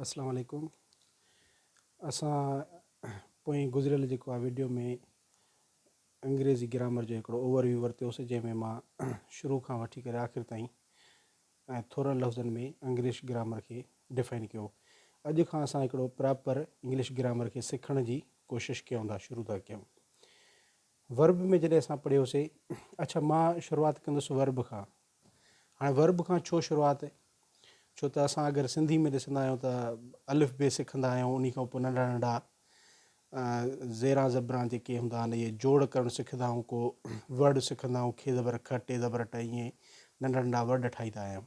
اسلام عليڪم اسان پوئين گذريل جيڪو آهي ويڊيو ۾ انگريزي گرامر جو هڪڙو اوور ويو ورتيوسي جنهن ۾ مان شروع کان وٺي ڪري آخر تائين ۽ ٿورن لفظن ۾ انگلش گرامر کي ڊفائن ڪيو اڄ کان اسان هڪڙو پراپر انگلش گرامر کي سکڻ جي ڪوشش ڪيون ٿا شروع ٿا ڪيون ورب ۾ جڏهن اسان پڙهيوسي اڇا مان شروعات ڪندس ورب کان هاڻي ورب کان ڇو شروعات؟ ڇو ته اسان اگر سنڌي ۾ ڏسندا آهيون ته الف بي سکندا آهيون انهي کان پوء ننڍا ننڍا زيران زبران جيڪي هوندا آهن اهي جوڙ ڪرڻ سکندا آهيون ڪو ورڊ سکندا آهيون کي زبرک ٽي زبر ٽ ائين ننڍا ننڍا ورڊ ٺاهيندا آهيون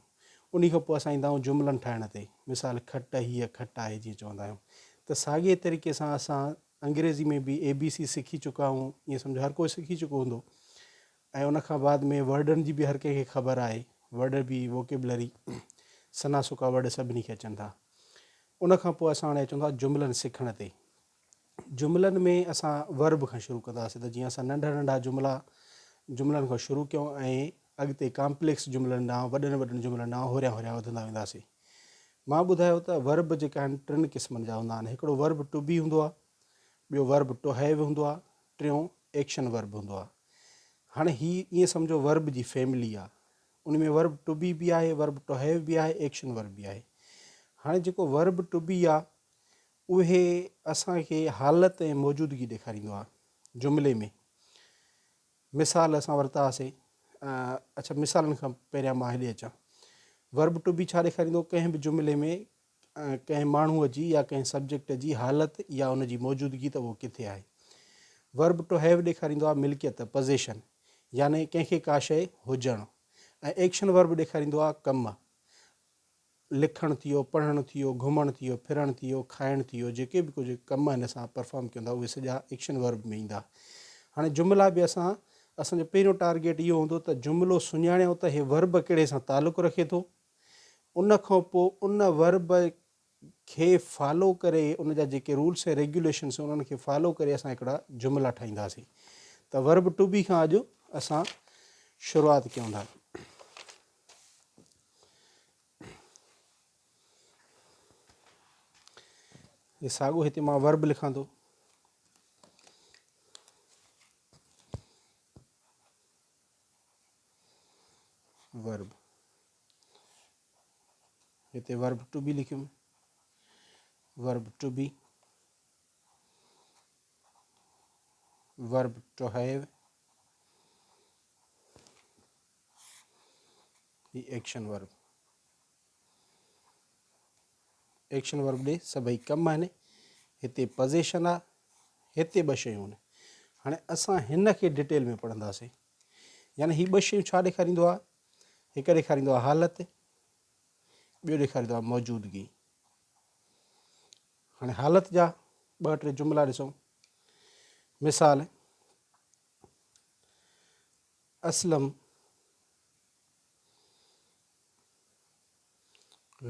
انهي کان پوء اسان ايندا آهيون جملن ٺاهڻ تي مثال کٽ هيء کٽ آهي جيئن چوندا آهيون ته ساڳئي طريقي سان اسان انگريزي ۾ به اي بي سي سکي چڪا آهيون ائين سمجهو هر ڪوئي سکي چڪو هوندو ۽ ان کان بعد ۾ ورڊن جي به هر ڪنهن کي خبر آهي، ورڊ به ووڪيبلري سنها سڪا ورڊ سڀني کي اچن ٿا. ان کان پوء اسان هاڻي اچون ٿا جملن سکڻ تي. جملن ۾ اسان ورب کان شروع ڪنداسين ته جيئن اسان ننڍا ننڍا جملا جملن کان شروع ڪيون ۽ اڳتي ڪامپليڪس جملن ڏانهن وڏن وڏن جملن ڏانهن هوريان هوريان وڌندا وينداسين. مان ٻڌايو ته ورب جيڪا آهن ٽن قسمن جا هوندا آهن. هڪڙو ورب ٽو بي هوندو آهي، ٻيو ورب ٽو هيو هوندو آهي، ٽيون ايڪشن ورب هوندو آهي. هاڻي هي ائين سمجهو ورب جي فيملي آهي. ان ۾ ورب ٽو بي به آهي، ورب ٽو هيو به آهي، ايڪشن ورب به آهي. هاڻي جيڪو ورب ٽو بي آهي اهي اسان کي حالت ۽ موجودگي ڏيکاريندو آهي جملي ۾. مثال اسان ورتا هئاسين. اڇا مثالن کان پهريان مان هيڏي اچان. ورب ٽو بي ڇا ڏيکاريندو؟ ڪنهن به جملي ۾ ڪنهن ماڻهوء جي يا ڪنهن سبجيڪٽ جي حالت يا ان جي موجودگي ته اهو ڪٿي آهي. ورب ٽو هيو ڏيکاريندو آهي ملڪيت، Possession، يعني ڪنهن کي ڪا شيء هجڻ ۽ ايڪشن ورب ڏيکاريندو آهي ڪم، لکڻ ٿي ويو، پڙهڻ ٿي ويو، گهمڻ ٿي ويو، ڦرڻ ٿي ويو، کائڻ ٿي ويو، جيڪي به ڪجهه ڪم آهن اسان پرفارم ڪيون ٿا اهي سڄا ايڪشن ورب ۾ ايندا. هاڻي جملا به اسان اسان جو پهريون ٽارگيٽ اهو هوندو ته جملو سڃاڻيون ته هي ورب ڪهڙي سان تعلق رکي ٿو ان کان پوء ان ورب کي فالو ڪري ان جا جيڪي رولس ۽ ريگيوليشنس انهن کي فالو ڪري اسان هڪڙا جملا ٺاهينداسين ته ورب ٽو بي کان اڄ اسان شروعات ڪيون ٿا. هي ساڳو هتي مان ورب لکان ٿو. ورب هتي ورب ٽو بي لکيم verb to be verb to have he action verb action verb ڏي سڀئي ڪم آهن هتي پزيشن آ هتي ٻه شيون آهن هاڻي اسان هن کي ڊيٽيل ۾ پڙهنداسين يعني هي ٻه شيون ڇا ڏيکاريندو آهي؟ هڪ ڏيکاريندو آهي حالت، ٻيو ڏيکاريندو آهي موجودگي. هاڻي حالت جا ٻه ٽي جملا ڏسون. مثال اسلم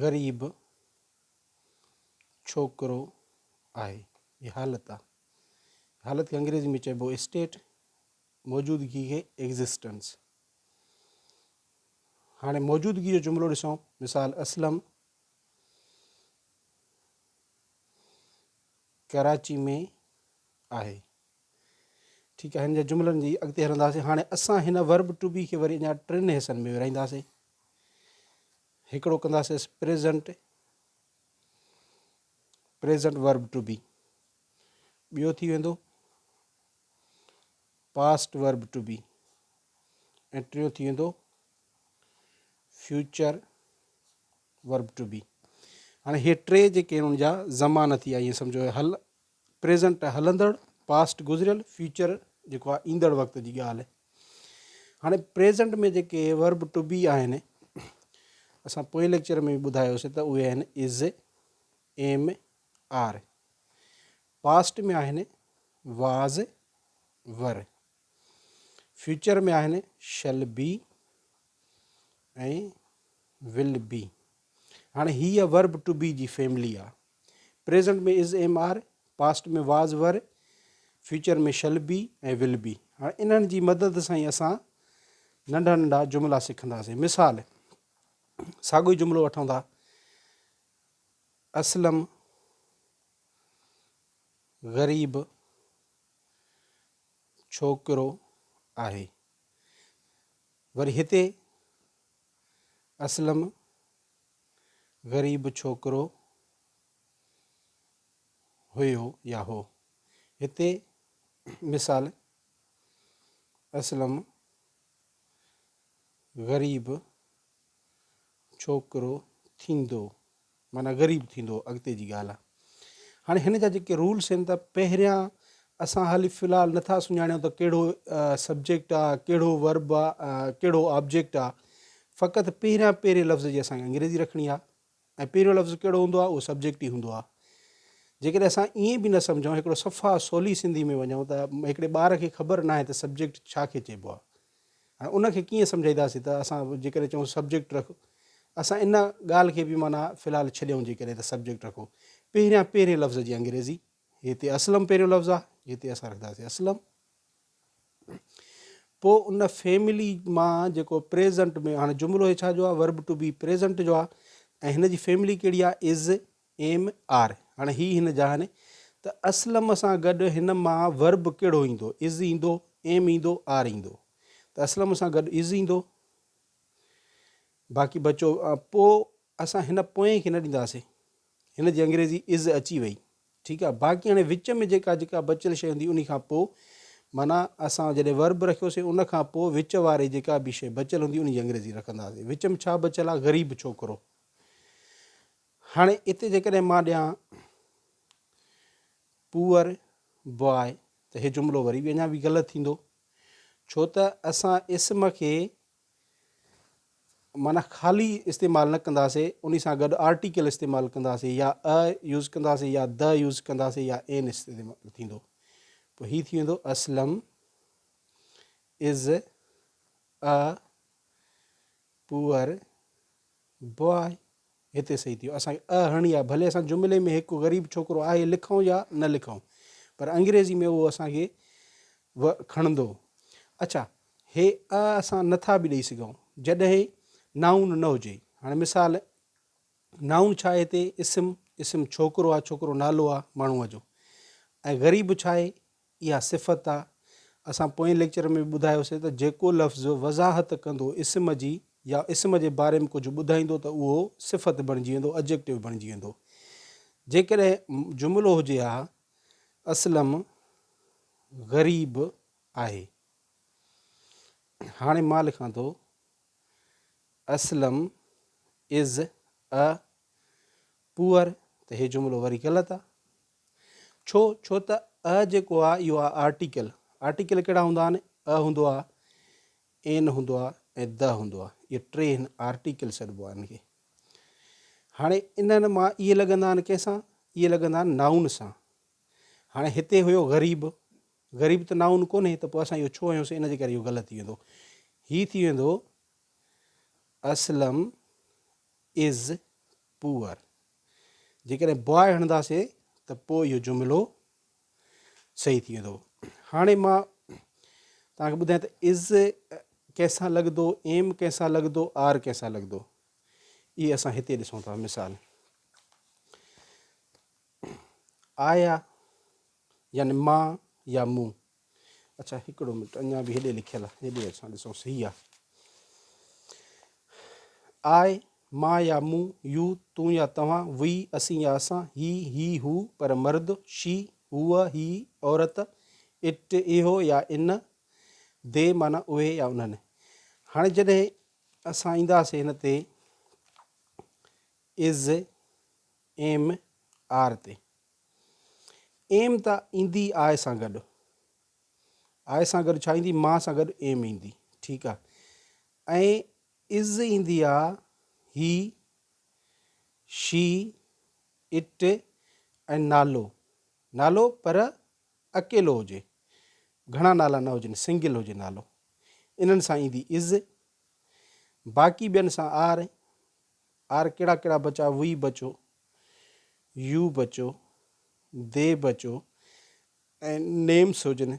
غريب ڇوڪرو آهي. هي حالت آهي. حالت کي انگريزي ۾ چئبو اسٽيٽ. موجودگي کي Existence. هاڻي موجودگي جو جملو ڏسون مثال اسلم ڪراچي ۾ آهي. ٺيڪ آهي هن جا جملن جي اڳتي هلنداسين هاڻي اسان هن ورب ٽو بي کي وري اڃا ٽن حصن ۾ ورهائينداسين هڪڙو ڪنداسين present present verb to be ٻيو ٿي ويندو پاسٽ ورب ٽو بي ۽ ٽيون ٿي ويندو فيوچر ورب ٽو بي هاڻي هي ٽي جيڪي آهن ان جا زمان ٿي ويا ائين سمجهو هل پريزنٽ هلندڙ پاسٽ گذريل فيوچر جيڪو آهي ايندڙ وقت جي ڳالهه هاڻي پريزنٽ ۾ جيڪي ورب ٽو بي آهن اسان پوئين ليڪچر ۾ به ٻڌايوسي ته اهي آهن از ايم آر پاسٽ ۾ آهن واز ور فيوچر ۾ آهن شل بي ۽ will be هاڻي هيء ورب ٽو بي جي فيملي آ present ۾ is am are past ۾ was were future ۾ shall be ۽ will be هاڻي انهن جي مدد سان ئي اسان ننڍا ننڍا جملا سکنداسين مثال ساڳيو جملو وٺون ٿا. اسلم غريب ڇوڪرو آهي. وري هتي اسلم غريب ڇوڪرو هيو يا هو. هتي مثال اسلم غريب ڇوڪرو ٿيندو معنيٰ غريب ٿيندو اڳتي جي ڳالهه آهي. هاڻي هن جا جيڪي رولس آهن ته پهريان اسان حالي في الحال نٿا سڃاڻيون ته ڪهڙو سبجيڪٽ آهي ڪهڙو ورب آهي ڪهڙو آبجيڪٽ آهي فقط پهريان پهرين لفظ جي اسان کي انگريزي رکڻي آهي ۽ پهريون لفظ ڪهڙو هوندو آهي اهو سبجيڪٽ ئي هوندو آهي جيڪڏهن اسان ائين به نه سمجهون هڪڙو صفا سولي سنڌي ۾ وڃون ته هڪڙي ٻار کي خبر ناهي ته سبجيڪٽ ڇا کي چئبو آهي هاڻي ان کي ڪيئن سمجهائينداسين ته اسان جيڪڏهن چئون سبجيڪٽ رک اسان ان ڳالهه کي به معنيٰ في الحال ڇڏيون جيڪڏهن ته سبجيڪٽ رکو پهريان پهرين لفظ جي انگريزي هتي اسلم پهريون لفظ آهي هتي اسان رکنداسين اسلم پوء ان فيملي مان جيڪو پريزنٽ ۾ هاڻي جملو هي ڇا جو آهي ورب ٽو بي پريزنٽ جو آهي ۽ هن جي فيملي ڪهڙي آهي از ايم آر هاڻي هي هن جا آهن ته اسلم سان گڏ هن مان ورب ڪهڙو ايندو از ايندو ايم ايندو آر ايندو ته اسلم سان گڏ از ايندو باقي بچو پوء اسان هن پوئين کي نه ڏينداسين هن جي انگريزي از اچي وئي ٺيڪ آ باقي هاڻي وچ ۾ جيڪا جيڪا بچيل شيء هوندي انهي کان پوء معنيٰ اسان جڏهن ورب رکيوسين ان کان پوء وچ واري جيڪا به شيء بچيل هوندي انهي جي انگريزي رکنداسين وچ ۾ ڇا بچيل آ غريب ڇوڪرو هاڻي اتي جيڪڏهن مان ڏيان پوئر بواء ته هي جملو وري به اڃا به غلط ٿيندو ڇو ته اسان اسم کي معنيٰ خالي استعمال نه ڪنداسي انهي سان گڏ آرٽيڪل استعمال ڪنداسي يا ا يوز ڪنداسي يا د يوز ڪنداسي يا اين استعمال ٿيندو پوء هي ٿي ويندو اسلم از ا پوئر بواء هتي صحيح ٿي ويو. اسان کي ا هڻڻي آهي ڀلي اسان جملي ۾ هڪ غريب ڇوڪرو آهي لکون يا نه لکون پر انگريزي ۾ اهو اسان کي و کڻندو. اڇا هي ا اسان نه ٿا به ڏئي سگهون جڏهن نائون نه هجي. هاڻي مثال نائون ڇا آهي هتي اسم، اسم ڇوڪرو آهي ڇوڪرو نالو آهي ماڻهوء جو ۽ غريب ڇا آهي اها صفت آ. اسان پوئين ليڪچر ۾ به ٻڌايوسين ته جيڪو لفظ وضاحت ڪندو اسم جي يا اسم جي باري ۾ ڪجهه ٻڌائيندو ته اهو صفت بڻجي ويندو، Adjective بڻجي ويندو. جيڪڏهن جملو هجي ها اسلم غريب آهي. هاڻي مان لکان ٿو اسلم از ا پوئر ته هي جملو وري غلط آ. ڇو؟ ڇو ته ا جيڪو آ اهو آ آرٽيڪل. آرٽيڪل ڪهڙا هوندا آهن؟ ا هوندو آ، اين هوندو آ ۽ د هوندو آ. اهي ٽي هن آرٽيڪل سڏبو آ انهن کي. هاڻي انهن مان اهي لڳندا آهن ڪنهن سان؟ اهي لڳندا آهن نائون سان. هاڻي هتي هيو غريب. غريب ته نائون ڪونهي ته پوء اسان اهو ڇو هنيوسين ان جي ڪري اهو غلط ٿي ويندو. هي ٿي ويندو اسلم از پوئر. جيڪڏهن بواء هڻنداسين ته پوء اهو جملو صحيح ٿي ويندو. هاڻي مان توهان کي ٻڌايان ته از ڪنهن سان لڳندو، ايم ڪنهن سان لڳندو، آر ڪنهن سان لڳندو. اهي اسان هتي ڏسون ٿا مثال آيا يعني مان يا مون. اڇا هڪڙو منٽ اڃا به هيڏي لکيل آهي هيڏي اسان ڏسون هي آهي آء مان يا مون يو تون يا توهان وي اسين يا اسان هي هي هو پر مرد شي هوء هي عورت it اهو يا ان the معنيٰ اهي يا انهن هاڻي جڏهن اسان اينداسين هن تي از ايم آر تي ايم ته ايندي آء سان گڏ. آء سان گڏ ڇا ايندي؟ مان سان گڏ ايم ايندي. ٺيڪ آ. ۽ از ايندي آ هي، شي، it ۽ نالو. نالو پر اڪيلو هجي. گهڻا نالا نه هجن، سنگل هجي نالو. انهن سان ايندي از. باقي ٻين سان آر. آر ڪهڙا ڪهڙا بچا؟ وي بچو، يو بچو، the بچو ۽ نيمس هجن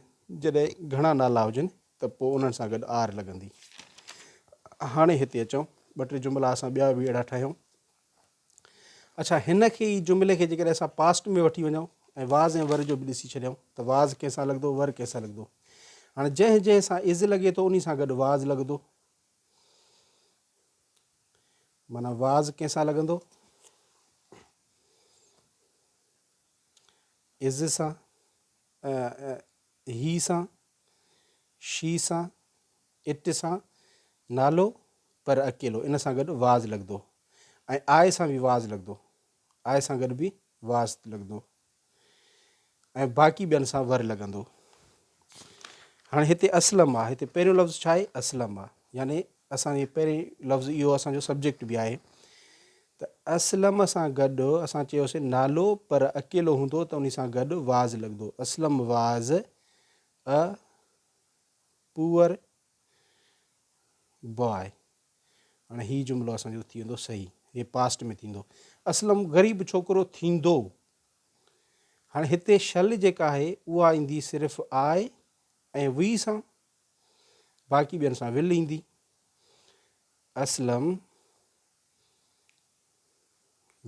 جڏهن گهڻا نالا هجن ته پوء انهن سان گڏ آر لڳندي. هاڻي هتي اچون ٻه ٽي جملا اسان ٻيا به اهڙا ٺاهيون. اڇا هن کي ئي جملي کي جيڪڏهن اسان پاسٽ ۾ وٺي وڃون ۽ واز ۽ ور جو به ڏسي ڇڏيون ته واز ڪنهن سان لڳندو ور ڪنهن سان لڳندو. هاڻي جنهن جنهن سان از لڳي ٿو انهي سان گڏ واز لڳندو. معنيٰ واز ڪنهن سان لڳندو؟ از سان، هي سان، شي سان، it سان، نالو پر اڪيلو ان سان گڏ واز لڳندو ۽ آء سان به واز لڳندو، آء سان گڏ به واز لڳندو ۽ باقي ٻين سان ور لڳندو. هاڻي هتي اسلم آ، هتي پهريون لفظ ڇا آهي؟ اسلم آ، يعني اسان جي پهرين لفظ اهو اسان جو سبجيڪٽ به آهي ته اسلم سان گڏ اسان چيوسي نالو پر اڪيلو هوندو ته انهي سان گڏ واز لڳندو. Aslam was a poor boy. هاڻي هي جملو اسان جو ٿي ويندو صحيح. هي پاسٽ ۾ ٿيندو. اسلم غريب ڇوڪرو ٿيندو. هاڻي هتي شل جيڪا آهي اها ايندي صرف آء ۽ وي سان، باقي ٻين سان ول ايندي. Aslam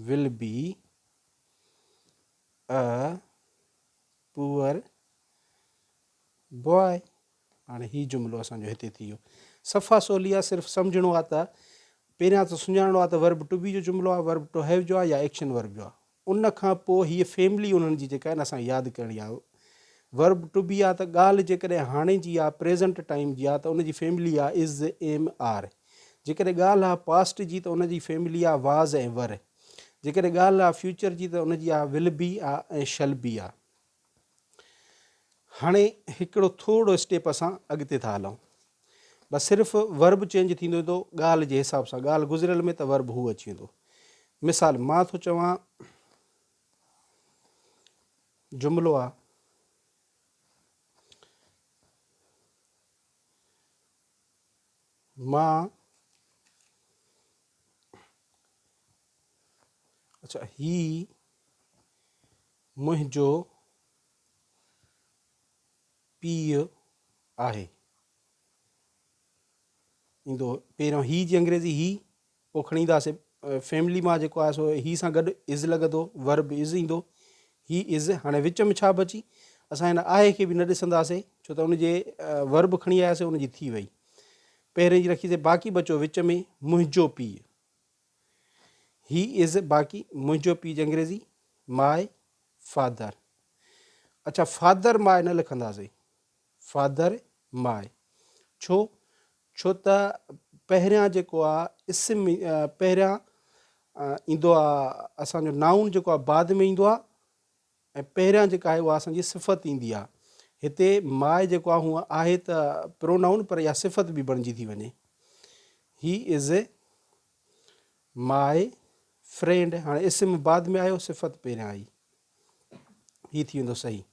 will be a poor boy. هاڻي هي جملو اسان جو هتي ٿي ويو. صفا سولي آ صرف سمجهڻو آ ته پهريان ته سڃاڻڻو آ ته ورب ٽو بي جو جملو آ، ورب ٽو have جو آ يا ايڪشن ورب جو آ. ان کان پوء هيء فيملي انهن جي جيڪا آهي نه اسان ياد ڪرڻي آ. ورب ٽو بي آ ته ڳالهه جيڪڏهن هاڻي جي آ، پريزنٽ ٽائيم جي آ ته ان جي فيملي آ از، ايم، آر. جيڪڏهن ڳالهه آ پاسٽ جي ته ان جي فيملي آ واز ۽ ور. جيڪڏهن ڳالهه آ فيوچر جي ته ان جي آ ول بي آ ۽ شل بي آ. هاڻي هڪڙو ٿورڙو اسٽيپ اسان اڳتي ٿا هلون. بس صرف ورب چينج ٿيندو ويندو ڳالهه جي حساب سان. ڳالهه گذريل ۾ ته ورب هو اچي ويندو. مثال مان ٿو چوان جملو آ مان اڇا هي منهنجو پيء آهي. ايندو پهريون هي جي انگريزي هي پوء کڻي اينداسي فيملي مان جيڪو آهي سو هي سان گڏ از لڳندو ورب از ايندو هي از هاڻي وچ ۾ ڇا بچي اسان هن آهي کي به نه ڏسنداسي ڇو ته ان جي ورب کڻي آياسي ان جي ٿي وئي پهرين جي رکيسي باقي بچو وچ ۾ منهنجو پيء هي از باقي منهنجو پيء جي انگريزي ماء فادر اڇا فادر ماء نه لکنداسين فادر ماء ڇو ڇو ته پهريان جيڪو آ اسم پهريان ايندو آ اسان جو نائون جيڪو آ بعد ۾ ايندو آ ۽ پهريان جيڪا آهي اها اسان جي صفت ايندي آهي. هتي ماء جيڪو آهي هونء آهي ته پرونائون پر اها صفت به بڻجي ٿي وڃي. He is my friend هاڻي اسم بعد ۾ آيو صفت پهريان آئي. هي ٿي ويندو صحيح.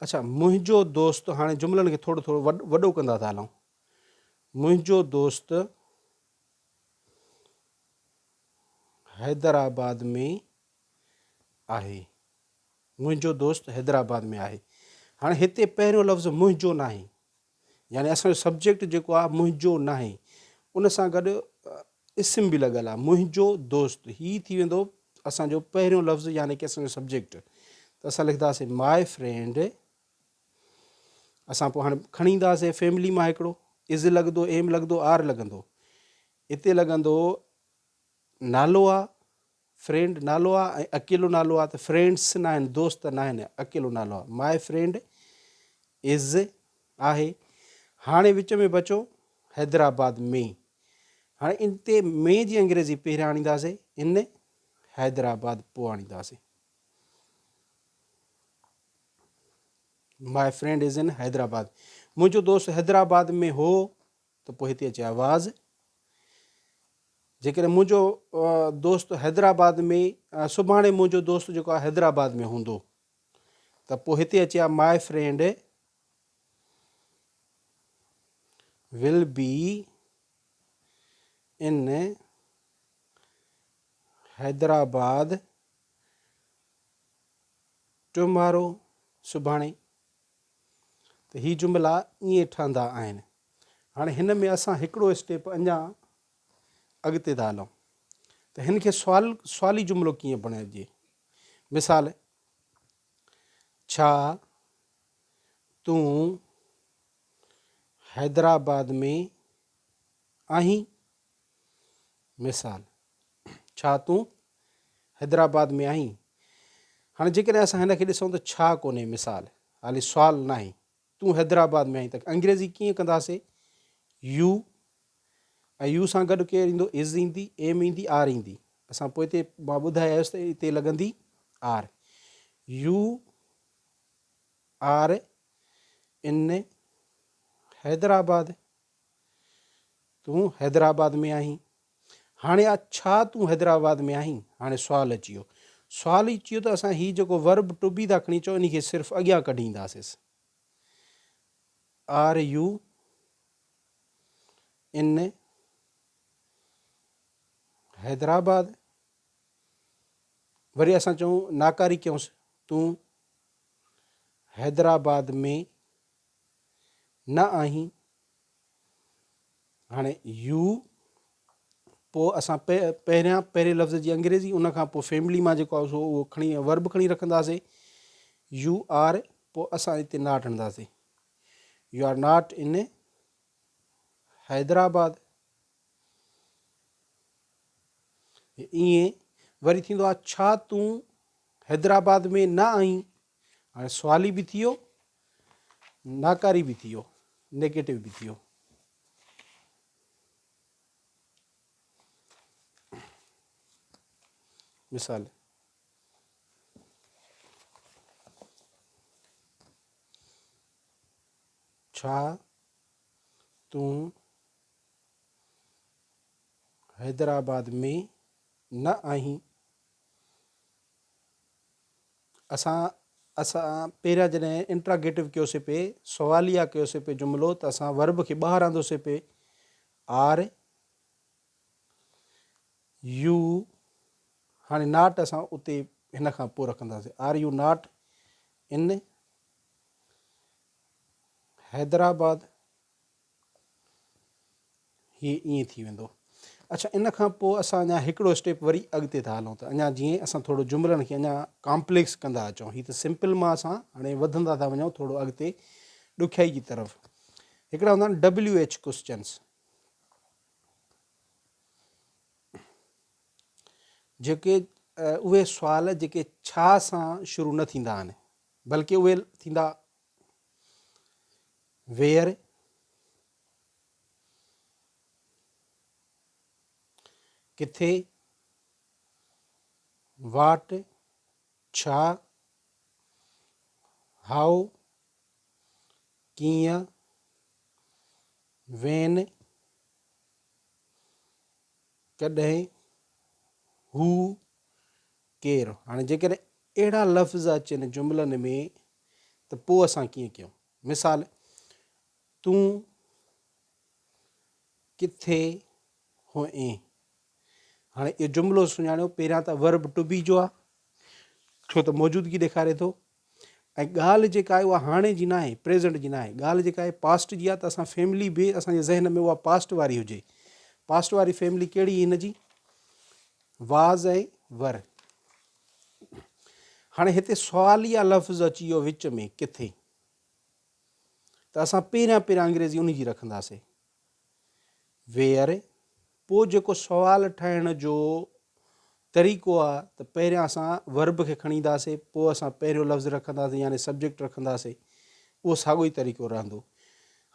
اڇا منهنجو دوست هاڻي جملن کي ٿورو ٿورو وڏو ڪندا ٿا هلون. منهنجو دوست حيدرآباد ۾ آهي. منهنجو دوست حيدرآباد ۾ آهي. هاڻي هتي پهريون لفظ منهنجو ناهي يعني اسان جو سبجيڪٽ جيڪو آهي منهنجو ناهي ان سان گڏ اسم به لڳل آهي منهنجو دوست هي ٿي ويندو اسان جو پهريون لفظ يعني ڪي اسان جو سبجيڪٽ ته اسان لکنداسين my friend اسان پوء هاڻي کڻي اينداسين فيملي مان هڪڙو از لڳندو ايم لڳندو آر لڳندو اتي لڳندو نالو آ فرينڊ نالو آ ۽ اڪيلو نالو آ ته فرينڊس ناهن دوست ناهن اڪيلو نالو آ my friend از آهي هاڻي وچ ۾ بچو حيدرآباد ۾ هاڻي ان تي ۾ جي انگريزي پهريان آڻينداسي ان حيدرآباد پوء آڻينداسي my friend is in Hyderabad منهنجو دوست حيدرآباد ۾ هو ته پوء هتي اچي آواز جيڪڏهن منهنجو دوست حيدرآباد ۾ سڀاڻي منهنجو دوست جيڪو آهي حيدرآباد ۾ هوندو ته پوء هتي اچي ها my friend will be in Hyderabad tomorrow سڀاڻي ته هي جملا ائين ٺهندا آهن. هاڻي هن ۾ اسان هڪڙو اسٽيپ اڃا اڳتي ٿا هلون ته هن کي سوال سوالي جملو ڪيئن بڻائجي؟ مثال، ڇا تون حيدرآباد ۾ آهين؟ مثال، ڇا تون حيدرآباد ۾ آهين؟ هاڻي جيڪڏهن اسان هن کي ڏسون ته ڇا ڪونهي مثال، حالي سوال ناهي، تون حيدرآباد ۾ آهين ته انگريزي ڪيئن ڪنداسي؟ يو ۽ يو سان گڏ ڪير ايندو؟ از ايندي، ايم ايندي، آر ايندي. اسان پوئتي مان ٻڌائي آيس ته اتي لڳندي R. You are in Hyderabad. تون حيدرآباد ۾ آهين. هاڻي آ ڇا تون حيدرآباد ۾ آهين؟ هاڻي سوال اچي ويو. سوال اچي ويو ته اسان هي جيڪو ورب ٽو بي ٿا کڻي چئون انهي کي صرف اڳيان ڪڍي اينداسيس. آر يو ان حيدرآباد. وري اسان چئون ناڪاري ڪيونس تون حيدرآباد ۾ نه آهين. هاڻي يو پوء اسان پهريان پهرين لفظ جي انگريزي ان کان پوء فيملي مان جيڪو آهي سو اهو کڻي ورب کڻي رکنداسي يو آر پوء اسان هتي not هڻنداسي you are not in Hyderabad. ائين وري ٿيندو آهي ڇا تون حيدرآباد ۾ نه آهين؟ هاڻي سوالي به ٿي ويو ناڪاري به ٿي ويو نيگيٽو به ٿي ويو. مثال ڇا تون حيدرآباد ۾ نه آهين؟ اسان اسان پهريان جڏهن انٽراگيٽو ڪيوسي پي، سواليه ڪيوسي پي جملو ته اسان ورب کي ٻاهر آندوسي پي، آر يو هاڻي not اسان اتي هن کان پوء رکنداسي، are you not in Hyderabad. هي ائين ٿي ويندو. اڇا ان کان پوء اسان اڃا هڪڙو اسٽيپ وري اڳتي ٿا هلون ته اڃا جيئن اسان ٿورو جملن کي اڃا ڪامپليڪس ڪندا اچون. هي ته سمپل مان اسان هاڻي وڌندا ٿا وڃون ٿورو اڳتي ڏکيائي جي طرف. هڪڙا هوندا آهن ڊبليو ايڇ ڪوسچنس جيڪي اهي سوال جيڪي ڇا سان شروع نه ٿيندا آهن بلڪه اهي ٿيندا ويئر، ڪٿي، واٽ، ڇا، هائو، ڪيئن، وين، ڪڏهن، هو، ڪير. هاڻي جيڪڏهن اهڙا لفظ اچن جملن ۾ ته پوء اسان ڪيئن ڪيون؟ مثال، تون ڪٿي هئين؟ هاڻي اهو جملو سڃاڻيو، پهريان ته ورب ٽو بي جو آهي، ڇو ته موجودگي ڏيکاري ٿو ۽ ڳالهه جيڪا آهي اها هاڻي جي ناهي، پريزنٽ جي ناهي، ڳالهه جيڪا آهي پاسٽ جي آهي ته اسان فيملي به اسان جي ذهن ۾ اها پاسٽ واري هجي. پاسٽ واري فيملي ڪهڙي هن جي؟ واز ۽ ور. هاڻي هتي سواليه لفظ اچي ويو وچ ۾ ڪٿي ته اسان پهريان پهريان انگريزي انهي جي رکنداسي ويئر پوء جيڪو سوال ٺاهڻ جو طريقو آ ته پهريان اسان ورب کي کڻي اينداسي پوء اسان پهريون لفظ رکنداسي يعني سبجيڪٽ رکنداسي اهو ساڳو ئي طريقو رهندو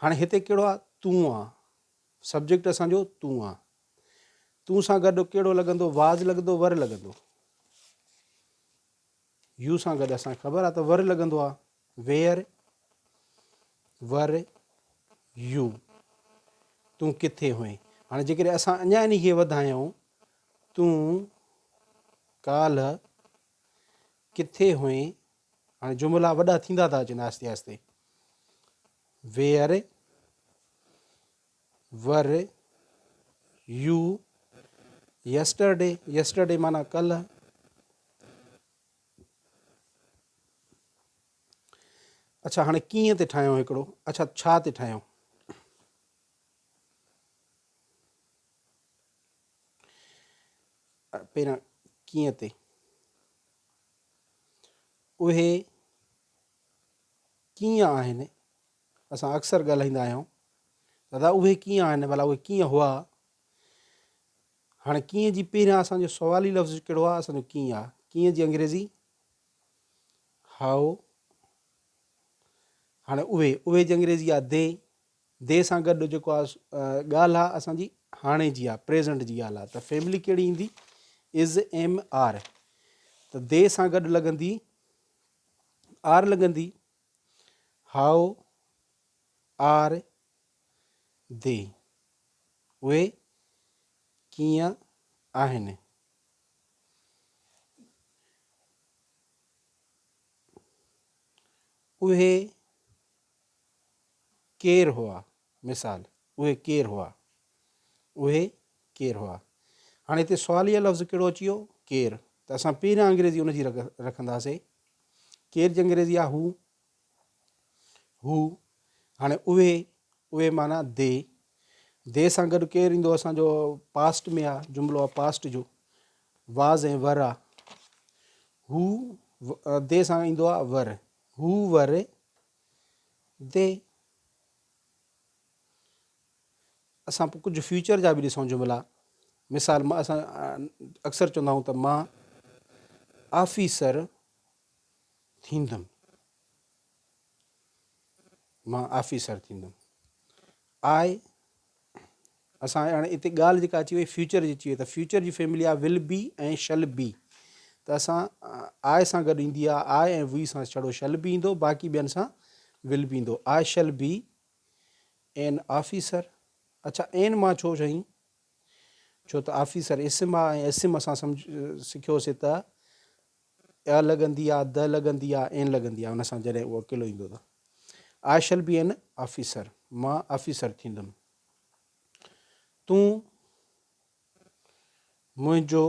هاڻي هتي ڪهڙو آ تون آ سبجيڪٽ اسان جو تون آ تون سان گڏ ڪهڙو لڳندو؟ واز لڳندو ور لڳندو؟ يو سان گڏ اسان کي خبر آ ته ور لڳندو آ. ويئر ور يو تون ڪٿي هئين؟ هاڻي جيڪڏهن اسان اڃا انهي کي وڌايون تون ڪالهه ڪٿي هئين؟ هاڻي جملا وڏا ٿيندا ٿا اچن آهستي آهستي. Where were you yesterday, yesterday معنيٰ ڪلهه. اڇا هاڻي ڪيئن تي ٺاهيون هڪڙو، اڇا ڇا تي ٺاهيون. پهريان ڪيئن تي اهي ڪيئن آهن اسان اڪثر ڳالهائيندا آهيون دادا اهي ڪيئن آهن ڀلا اهي ڪيئن هئا هاڻي ڪيئن جي پهريان اسان جو سوالي لفظ ڪهڙو آهي اسان جو ڪيئن آهي ڪيئن جي انگريزي هائو هاڻي اهي اهي جي انگريزي آهي the the سان گڏ جيڪو آهي ڳالهه آهي اسان جي هاڻي جي آهي پريزنٽ جي ڳالهه آهي ته فيملي ڪهڙي ايندي از ايم آر ته the سان گڏ لڳندي آر لڳندي how are the اهي ڪيئن آهن. اهي ڪير هئا؟ مثال، اهي ڪير هئا؟ اهي ڪير هئا؟ هاڻي هتي سواليه لفظ ڪهڙو اچي ويو؟ ڪير. ته اسان پهريان انگريزي ان جي رکنداسين. ڪير جي انگريزي آهي هو. هو. هاڻي اهي، اهي معنيٰ the. The سان گڏ ڪير ايندو اسان جو پاسٽ ۾ آ جملو آ پاسٽ جو واز ۽ ور آ. هو the سان ايندو آ ور. هو ور the. اسان پوء ڪجهه فيوچر جا به ڏسون جملا. مثال مان اسان اڪثر چوندا آهيون ته مان آفيسر ٿيندم. مان آفيسر ٿيندم. آء اسان هاڻي اتي ڳالهه جيڪا اچي وئي فيوچر جي اچي وئي ته فيوچر جي فيملي آهي ول بي ۽ شل بي ته اسان آء سان گڏ ايندي آهي آء ۽ وي سان ڇڙو شل بي ايندو باقي ٻين سان ول بي ايندو I shall be an officer اڇا اين مان ڇو چئين ڇو ته آفيسر اسم آهي ۽ اسم اسان سمجھ سکيوسي ته ا لڳندي آ، د لڳندي آ، اين لڳندي آ ان سان جڏهن اهو اڪيلو ايندو ته. I shall be an officer مان آفيسر ٿيندم. تون منهنجو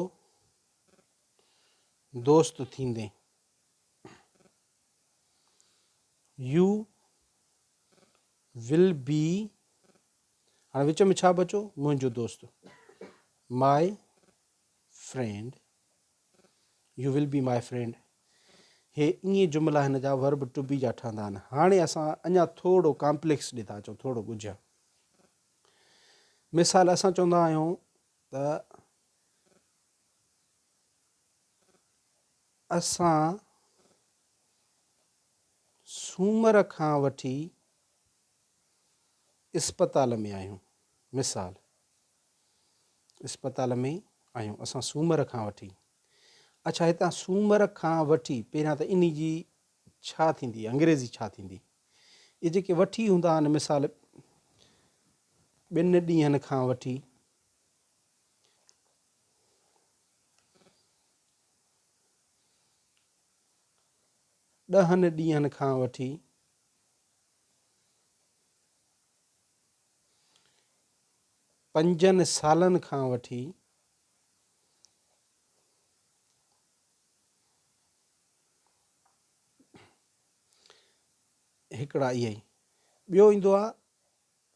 دوست ٿيندين. يو will be هاڻي وچ ۾ ڇا بچو منهنجو دوست my friend. You will be my friend هي ائين جملا هن جا ورب ٽو بي جا ٺهندا آهن. هاڻي اسان اڃا ٿورو ڪامپليڪس ڏي ٿا اچون ٿورو ڳجها مثال اسان چوندا آهيون ته اسان سومر کان وٺي اسپتال ۾ آهيون مثال اسپتال ۾ آهيون اسان سومر کان وٺي. اڇا هتان سومر کان وٺي پهريان ته انهي جي ڇا ٿيندي انگريزي ڇا ٿيندي اهي جيڪي وٺي هوندا آهن مثال ٻن ڏينهن کان وٺي ڏهن ڏينهن کان وٺي پنجن سالن کان وٺي هڪڙا اهي ئي ٻيو ايندو آهي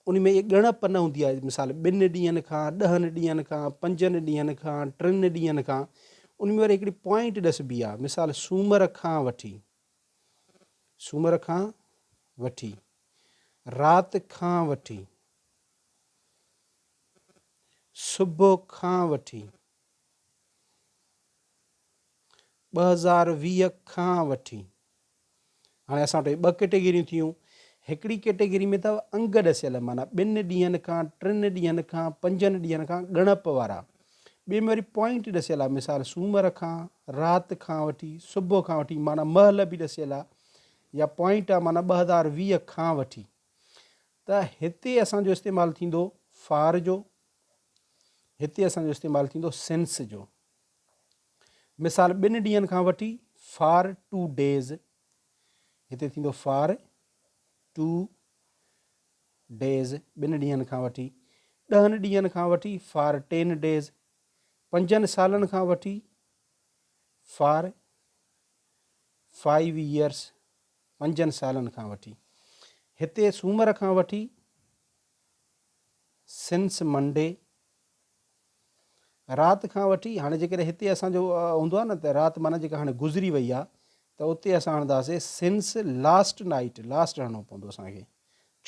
ان ۾ اهي ڳڻپ نه هوندي آهي مثال ٻن ڏينهن کان ڏهن ڏينهن کان پنجن ڏينهن کان ٽن ڏينهن کان ان ۾ وري هڪڙي پوائنٽ ڏسبي آهي مثال سومر کان وٺي سومر کان وٺي رات کان وٺي صبح کان وٺي 2020 کان وٺي هاڻي اسان وٽ ٻه ڪيٽيگريون ٿيون هڪڙي ڪيٽيگري ۾ اٿو انگ ڏسيل معنيٰ ٻن ڏينهن کان ٽن ڏينهن کان پنجن ڏينهن کان ڳڻپ وارا ٻي ۾ وري پوائنٽ ڏسيل آهي مثال سومر کان رات کان وٺي صبح کان وٺي معنيٰ مهل به ڏسيل آهي يا پوائنٽ آ معنيٰ 2020 کان وٺي ته هتي اسان جو استعمال ٿيندو فار جو هتي اسان جو استعمال ٿيندو سنس جو مثال ٻن ڏينهن کان وٺي فار ٽو ڊيز هتي ٿيندو فار ٽو ڊيز ٻن ڏينهن کان وٺي ڏهن ڏينهن کان وٺي فار ٽين ڊيز پنجن سالن کان وٺي فار فائيو ايئرس، پنجن سالن کان وٺي. هتي سومر کان وٺي، سنس منڊي، رات کان وٺي هاڻي جيڪڏهن هتي اسان جو هوندو آهي نه ته رات معنيٰ جيڪا هاڻي گذري وئي آهي ته اتي اسان هڻنداسي سنس لاسٽ نائيٽ لاسٽ هڻڻو پوندو اسان کي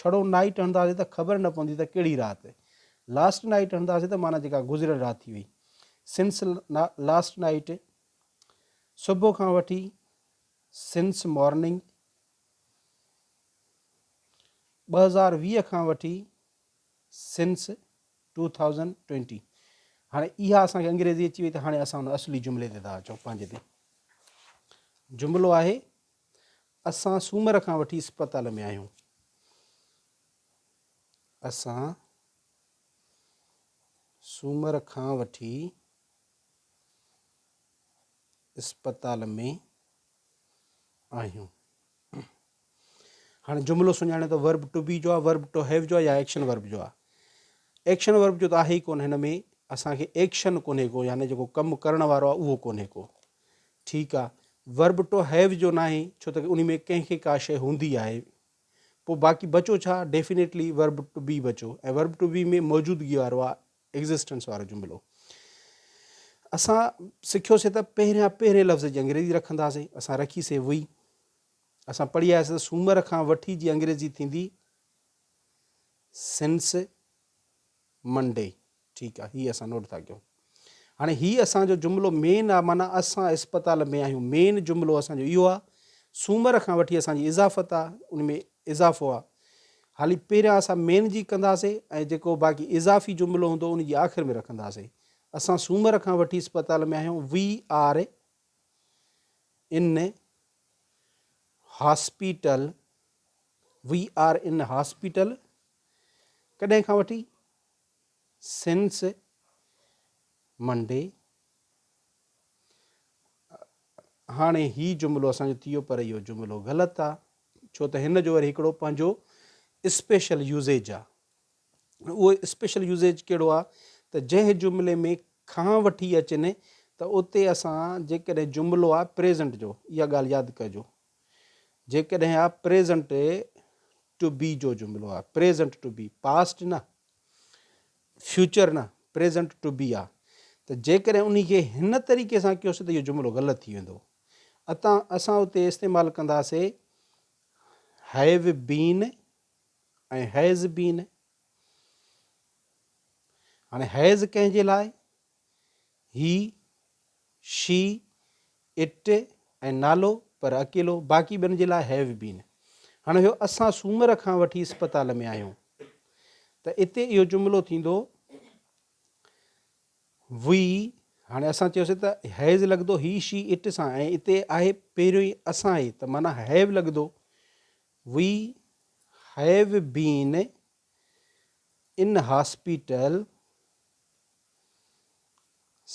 ڇڙو نائيٽ هڻنداسي ته خبر نه پوندي ته ڪهڙي رات لاسٽ نائيٽ هڻنداسي ته معنيٰ جيڪا گذريل رات ٿي وئي سنس لاسٽ نائيٽ صبح کان وٺي سنس مارننگ 2020 کان وٺي سنس 2020 هاڻي اها اسان کي انگريزي اچي وئي ته هاڻي اسان ان اصلي جملي تي ٿا اچون پنهنجي تي جملو آهي اسان سومر کان وٺي اسپتال ۾ آهيون اسان سومر کان وٺي اسپتال ۾ آهيون هاڻي جملو سڃاڻي ته ورب ٽو بي جو آهي ورب ٽو have جو آهي يا ايڪشن ورب جو آهي ايڪشن ورب جو ته آهي ئي ڪونه هن ۾ اسان کي ايڪشن ڪونهي ڪو يعني جيڪو ڪم ڪرڻ وارو آهي اهو ڪونهي ڪو ٺيڪ آهي ورب ٽو have جو ناهي ڇو ته ان ۾ ڪنهن کي ڪا شيء هوندي آهي پوء باقي بچو ڇا ڊيفينيٽلي ورب ٽو بي بچو ۽ ورب ٽو بي ۾ موجودگي وارو آهي ايگزسٽنس وارو جملو اسان سکيوسي ته پهريان پهرين لفظ جي انگريزي رکنداسين اسان رکيسي وئي اسان پڙهي آياسي ته سومر کان وٺي جي انگريزي ٿيندي سنس منڊي ٺيڪ آ هي اسان نوٽ ٿا ڪيون هاڻي هي اسان جو جملو مين آ معنيٰ اسان اسپتال ۾ آهيون مين جملو اسان جو اهو آ سومر کان وٺي اسان جي اضافت آ ان ۾ اضافو آ حالي پهريان اسان مين جي ڪنداسي ۽ جيڪو باقي اضافي جملو هوندو ان جي آخر ۾ رکنداسي اسان سومر کان وٺي اسپتال ۾ آهيون we are in hospital we are in hospital ڪڏهن کان وٺي سنس منڊي هاڻي هي جملو اسان جو ٿي ويو پر اهو جملو غلط آ ڇو ته هن جو وري هڪڙو پنهنجو اسپيشل يوزيج آ اهو اسپيشل يوزيج ڪهڙو آ ته جنهن جملي ۾ کان وٺي اچن ته اتي اسان جيڪڏهن جملو آ پريزنٽ جو اها ڳالهه ياد ڪجو جيڪڏهن آ پريزنٽ ٽو بي جو جملو آ پريزنٽ ٽو بي پاسٽ نه فيوچر نه پريزنٽ ٽو بي آ ته جيڪڏهن انهي کي هن طريقي سان ڪيوسي ته اهو جملو غلط ٿي ويندو اتان اسان اتي استعمال ڪنداسي have been ۽ has been هاڻي هيز ڪنهن جي لاء هي شي it ۽ نالو پر اڪيلو باقي ٻين جي لاء have been. هاڻي اهو اسان سومر کان وٺي اسپتال ۾ آهيون ته اتي اهو جملو ٿيندو وي هاڻي اسان چيوسي ته هيز لڳندو هي شي it سان ۽ اتي آهي پهريون ئي اسان آهي ته معنيٰ have لڳندو we have been in hospital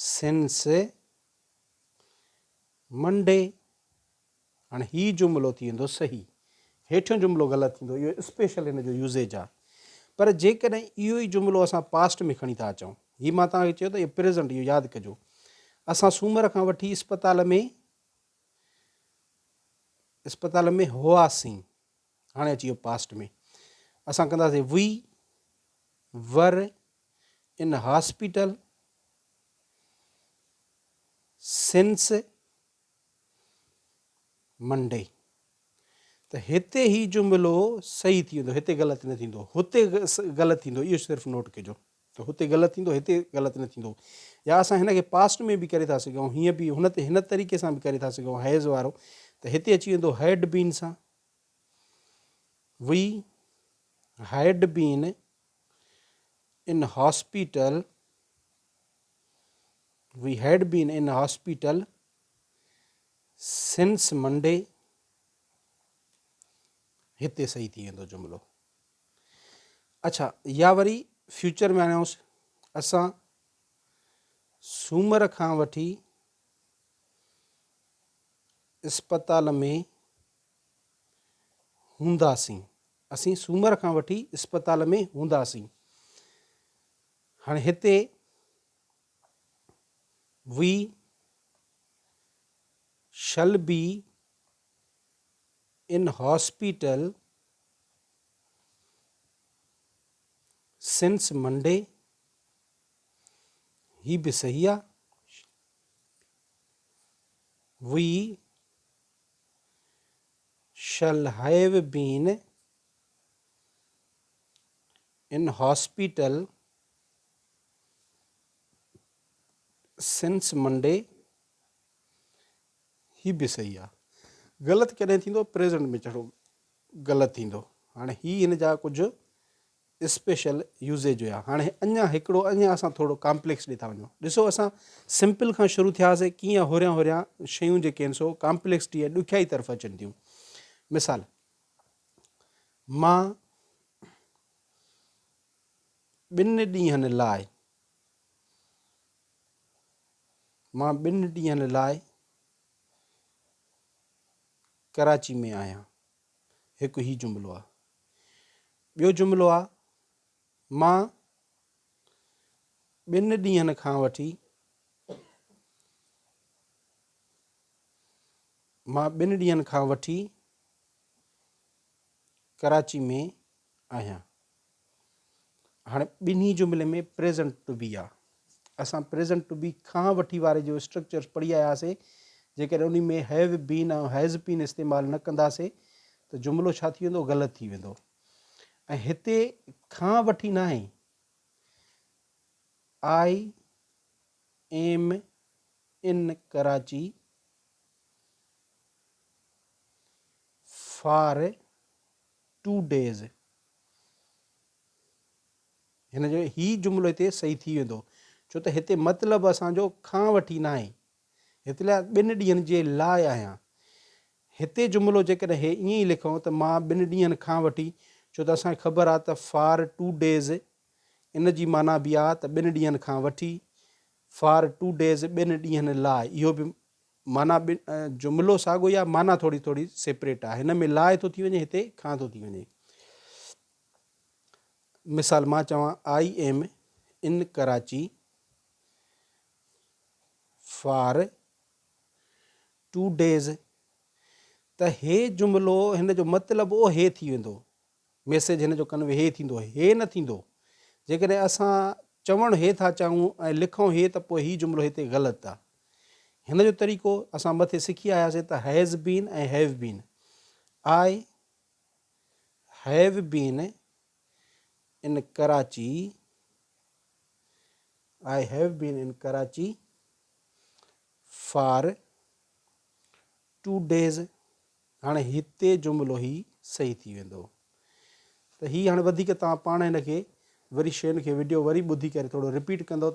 since Monday هاڻي هي جملو ٿي ويندو صحيح هيٺيون جملو غلط ٿيندو اهو اسپيشل هن جو يوزيج آهي پر جيڪڏهن اهو ئي جملو اسان پاسٽ ۾ کڻي ٿا اچون هي مان توهان کي چيو ته اهو پريزنٽ اهو ياد ڪجو اسان سومر کان وٺي اسپتال ۾ اسپتال ۾ هئاسين هاڻي اچي ويو پاسٽ ۾ اسان ڪنداسين we were in hospital since Monday ته هتي هي جملو صحيح ٿي ويندو هتي غلط نه ٿيندو هتي غلط ٿيندو اهو صرف نوٽ ڪجو ته هتي غلط ٿيندو هتي غلط نه ٿيندو يا اسان هن کي پاسٽ ۾ به ڪري ٿا سگهون هيئن به هن تي هن طريقي سان به ڪري ٿا سگهون هيز وارو ته هتي اچي ويندو هيڊ بين سان we had been in hospital We had been in hospital since Monday هتي صحيح ٿي ويندو جملو اڇا يا وري فيوچر ۾ آڻيوس اسان سومر کان وٺي اسپتال ۾ هونداسين اسين سومر کان وٺي اسپتال ۾ هونداسين هاڻي هتي we shall be in hospital since Monday. هي به صحيح آ. We shall have been in hospital since Monday هي به صحيح آ. غلط ڪڏهن ٿيندو پريزنٽ ۾ چڙو غلط ٿيندو. هاڻي هي هن جا ڪجهه اسپيشل يوزيج هيا. هاڻي اڃا هڪڙو اڃا اسان ٿورو ڪامپليڪس ڏي ٿا وڃون. ڏسو اسان سمپل کان شروع ٿياسي ڪيئن هوريان هوريان شيون جيڪي آهن سو ڪامپليڪسٽي ۽ ڏکيائي طرف اچن ٿيون. مثال مان ٻن ڏينهن لاء مان ٻن ڏينهن لاء ڪراچي ۾ آهيان. هڪ هي جملو آ. ٻيو جملو آ، مان ٻن ڏينهن کان وٺي مان ٻن ڏينهن کان وٺي ڪراچي ۾ آهيان. هاڻي ٻنهي جملي ۾ پريزنٽ ٽو بي آ. اسان پريزنٽ ٽو بي کان وٺي واري جو اسٽرڪچرس پڙهي آياسي. جيڪڏهن انهي ۾ هيو بين ۽ هيز بين استعمال نه ڪنداسي ته جملو ڇا ٿي ويندو غلط ٿي ويندو. ۽ هتي کان وٺي ناهي I am in Karachi for two days هن جو هي جملو هتي صحيح ٿي ويندو ڇو ته هتي مطلب اسان جو کان وٺي ناهي هتي لاء ٻن ڏينهن جي لاء آهيان هتي جملو جيڪڏهن هي ائين ئي لکون ته مان ٻن ڏينهن کان وٺي ڇو ته اسان کي خبر آهي ته فار ٽو ڊيز ان جي معنيٰ به آهي ته ٻن ڏينهن کان وٺي فار ٽو ڊيز ٻن ڏينهن لاء اهو به معنيٰ جملو ساڳيو ئي آهي معنيٰ ٿوري ٿوري سيپريٽ آهي هن ۾ لاء ٿو ٿي وڃي هتي کان ٿو ٿي وڃي مثال مان چوان I am in Karachi for two days ته هي جملو هن جو مطلب او هي ٿي ويندو ميسيج هن جو ڪنوي هي ٿيندو هي نه ٿيندو. جيڪڏهن اسان چوڻ هي ٿا چاهيون ۽ لکون هي ته پوء هي جملو هتي غلط آ. هن جو طريقو اسان مٿي سکي آياسين ته has been ۽ have been. I have been in Karachi I have been in Karachi for two days هاڻي هتي جملو هي صحيح ٿي ويندو ته هي هاڻي وڌيڪ توهان پاڻ هن کي وري شين کي وڊيو وري ٻڌي ڪري ٿورو رپيٽ ڪندو ته.